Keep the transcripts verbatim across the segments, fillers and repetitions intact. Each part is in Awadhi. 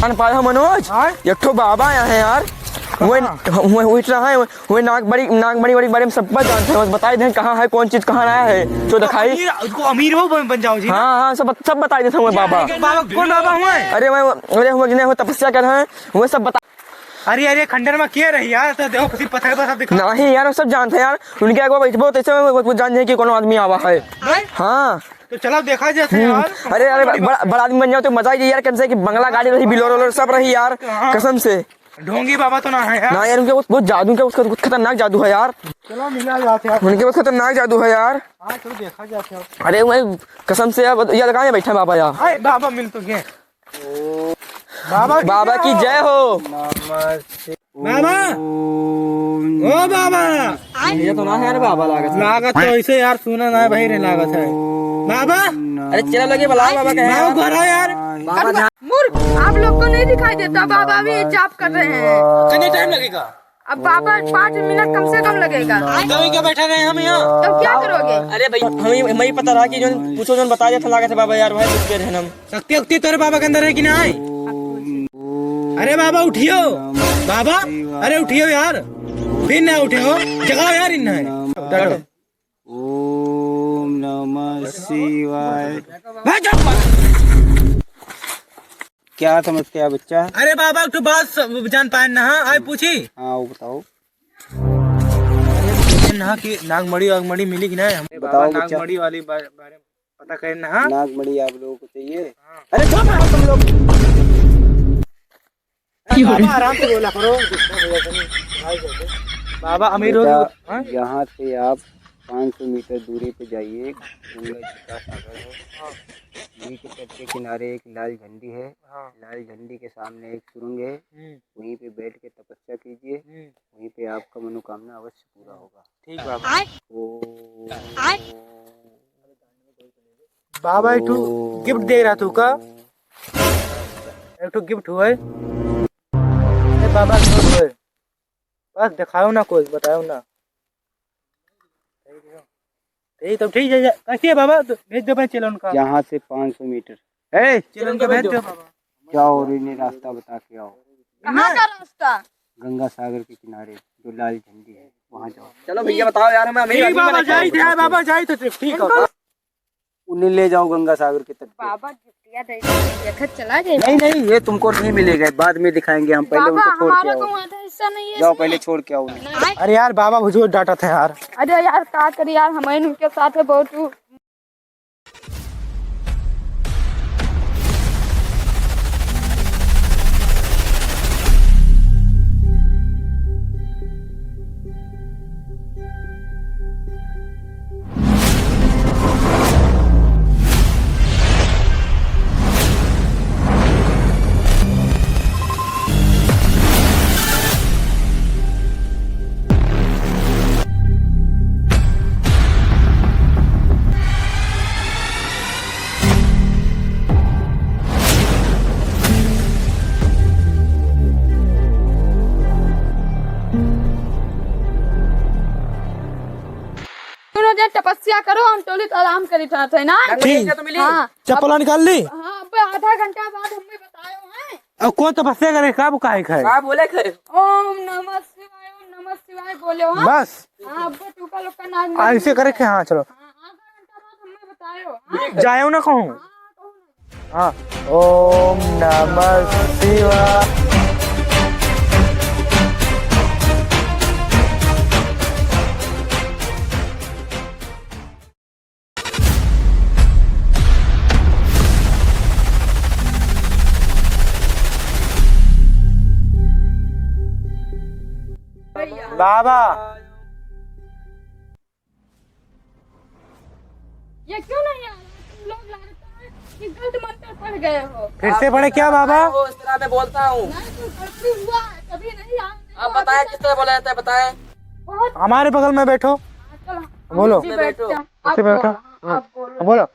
जान पाए हो मनोज? हाँ? एक ठो बाबा आए हैं यार। वो, कहाँ? वो, वो इतना है, वो नागमणि, नागमणि वाली बारे में सब बात जानते हैं। बस बताई दें कहाँ है, कौन चीज कहाँ आया है, तो दिखाई। अमीर, उसको अमीर हो बन, बन जाओ जी। हाँ, हाँ, सब, सब बताई देते हैं वो बाबा। बाबा, कौन बाबा हुआ है? अरे वो, अरे वो जिन्हें वो तपस्या कर रहे हैं, वो सब बता। अरे, अरे, खंडर में के रही यार, तो देखो, किसी पत्थर पर सब दिखा। नहीं यार, वो सब जानते हैं यार, उनके आगे बैठबो, तो ऐसे वो, वो जान जाए कि कौन आदमी आवा है। हैं? हाँ। तो चलो देखा जैसे हम्म। यार। अरे, अरे, बड़ा, बड़ा आदमी बन जाओ तो मजा आई यार, कम से कम बंगला गाड़ी रही, बिलोर उलोर सब रही यार, हाँ। कसम से। ढोंगी बाबा तो ना है यार। ना यार, उनके बहुत, बहुत जादू, उनके बहुत खतरनाक जादू है यार। चलो मिला जाते हैं। उनके बहुत खतरनाक जादू है यार। हाँ, चलो देखा जाते हैं। अरे, मैं कसम से यार, यार, कहाँ बैठा है बाबा यार? हाय, बाबा मिल तो गए। बाबा की बाबा जय की हो। जय हो। नमः शिवाय। बाबा। ओम ओ बाबा। ये तो ना है रे बाबा, लागत है। लागत तो ऐसे यार, सुना ना है भाई रे, लागत है। बाबा। अरे चला लगे, बुलाओ बाबा के बाबा यार। घर आओ यार। बाबा ध्यान। मूर्ख, आप लोग को नहीं दिखाई देता, बाबा भी जाप कर रहे हैं। कितने टाइम लगेगा? अब बाबा, पाँच मिनट कम से कम लगेगा। तभी क्या बैठा रहे हम यहाँ? तब क्या करोगे? अरे भाई, हमें, हमें ही पता रहा कि जोन पूछो, जोन बता देता, लागत है बाबा यार, वही कुछ देर है ना। शक्ति उक्ति तोरे बाबा के अंदर है कि ना है? अरे बाबा उठियो, बाबा, अरे उठियो यार, फिर ना उठे हो, जगाओ यार इन्हें। ओम नमः शिवाय। भाई चुप। क्या समस्या है बच्चा? अरे बाबा, एक ठो बात स-, जान पाए ना, हाँ, आए पूछी। हाँ, वो बताओ। ना कि नागमणि वागमणि मिली कि ना? हमरे बताओ बाबा बच्चा। नागमणि वाली बा-, बारे में पता करें ना, हाँ? नागमणि आप लोगों को चाहिए? हाँ। अरे चुप रहो तुम लोग। बाबा, आराम से बोला करो, गुस्सा हो जाता है। भाई, बाबा, अमीर हो बेटा, गए। हाँ? यहाँ से आप पाँच सौ मीटर दूरी पे जाइए, गंगा जी का सागर है। हाँ। जी के तट के किनारे एक लाल झंडी है। हाँ। लाल झंडी के सामने एक सुरंग है, हम्म। वहीं पे बैठ के तपस्या कीजिए, हम्म। वहीं पे आपका मनोकामना अवश्य पूरा होगा। ठीक बाबा। ओ- बाबा, एक ठो गिफ्ट दे रहा तू का? एक ठो गिफ्ट हुआ है। ए बाबा, एक ठो हुआ है। बस दिखाओ ना कुछ, बताओ ना। यही तो ठीक है, कैसे है बाबा? तो भेज दो भाई, चलो उनका। यहाँ से पाँच सौ मीटर। ए! चलो उनका भेज दो बाबा। जाओ और इन्हें रास्ता बता के आओ। कहाँ का रास्ता? गंगा सागर के किनारे जो लाल झंडी है, वहाँ जाओ। चलो भैया, बताओ यार, हमें अमीर ठीक आदमी बाबा, बना के जाई थे, बाबा, जाई तो ठीक, ठीक है। उन्हें ले जाओ गंगा सागर के तट पे। बाबा गिफ्टिया दे दे, देखत चला जाए। नहीं, नहीं, ये तुमको नहीं मिलेगा, बाद में दिखाएंगे हम, पहले बाबा, उनको छोड़ के हमारा आओ। तो आधा हिस्सा नहीं है जाओ, इसमें। पहले छोड़ के आओ उन्हें। नहीं। अरे यार, बाबा भुजो डांटा था यार। अरे यार, का करी यार, हम उनके साथ है बहुत। दोनों जन तपस्या करो, हम टोली तो आराम करी ठात है ना। ठीक। हाँ, चप्पला अब निकाल ली? हाँ, अब आधा घंटा बाद हमें बतायो है। अब कौन तपस्या करे, का वो काहे खाए? का बोले खाए? ओम नमः शिवाय, ओम नमः शिवाय बोले हो, हाँ? बस। हाँ, अब तू का लोग का नाम ऐसे करे के, हाँ, चलो। हाँ, आधा घंटा बाद हमें बतायो, हाँ? जायो ना कहूँ। हाँ, कहूँ ना। हाँ। ओम नमः शिवाय। बाबा। ये क्यों नहीं आ रहा? तुम लोग लगता है कि गलत मंत्र पढ़ गए हो। फिर से पढ़े क्या बाबा? वो इस तरह मैं बोलता हूँ। नहीं, तुम गलती हुआ है, कभी नहीं आ, अब बताएं, किस तरह बोला जाता है, बताएं। बहुत हमारे बगल में बैठो। हाँ, चलो, हम बोलो। इसी बैठते हैं। इसी बैठो। आप बोलो, हाँ। आप बोलो। बोलो।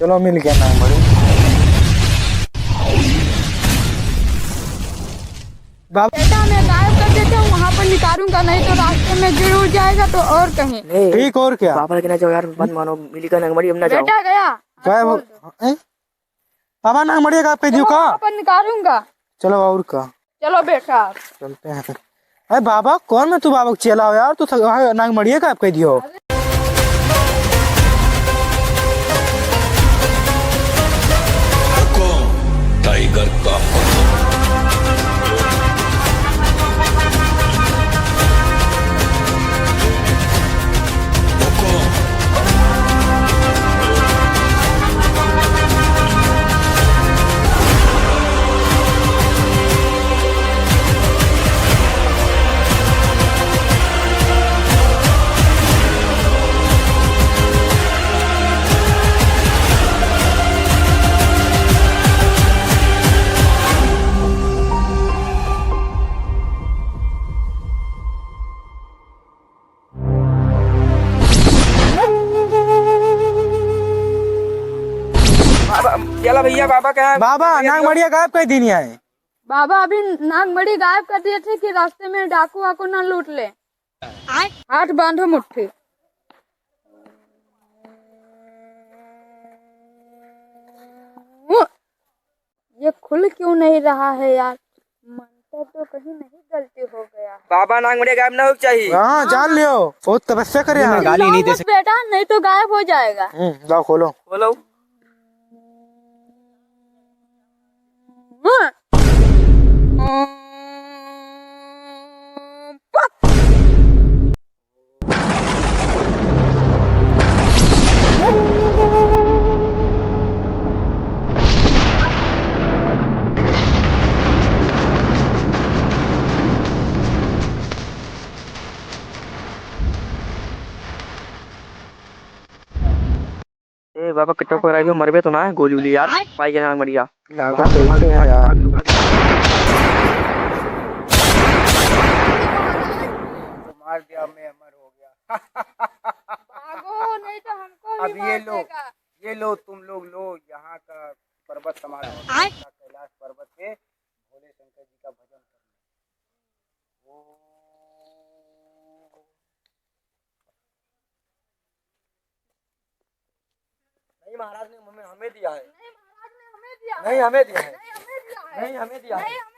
चलो, मिल गया नांग मड़ी। बाबा। बेटा, मैं गायब कर देता हूँ, वहाँ पर निकालूंगा, नहीं तो रास्ते में गिर उड़ जाएगा तो और कहीं। नहीं। ठीक, और क्या? बाबा के ना जाओ यार, मत मानो, मिली का नांग मड़ी, अब ना जाओ। बेटा गया। गायब हो, हैं? बाबा, नांग मड़िया गायब कर दियो चलो, का? वहाँ पर निकालूंगा। चलो, और का? चलो बेटा। चलते हैं। अरे बाबा, कौन में तू बाबा के चेला हो यार? तू थक-, वहाँ नांग मड़िया गायब कर दियो। हुकुम, टाइगर का हुकुम। बाबा, चला भैया, बाबा कहाँ है? बाबा, भैया, नांग मड़िया गायब कर दीनी है। बाबा अभी नांग मड़ी गायब कर दिए थे कि रास्ते में डाकू वाकू ना लूट ले। आय। हाथ बांधो मुट्ठी। ये खुल क्यों नहीं रहा है यार? मंत्र तो कहीं नहीं गलती हो गया है? बाबा, नांग मड़िया गायब ना हो चाहिए। हाँ, जान लियो, बहुत तपस्या करे ये मैं हैं। गाली नहीं दे मत सकता। बेटा, नहीं तो गायब हो जाएगा। हम्म, लाओ खोलो। खोलो। ए बाबा, कितना पकड़ाई हो, मरबे तो ना है, गोली उली यार, पाई के ना मरिया। लागत तो ऐसे है यार। मार दिया, मैं अमर हो गया। भागो, नहीं तो हमको भी अब ये मार लो, देगा। ये लो तुम लोग लो, यहाँ का पर्वत समाज आय। कैलाश पर्वत पे भोले शंकर जी का भजन करना। नहीं, महाराज ने हमें, हमें दिया है। नहीं, महाराज ने हमें दिया है। नहीं, हमें दिया है। नहीं, हमें दिया है। नहीं, हमें दिया है। नहीं, हमें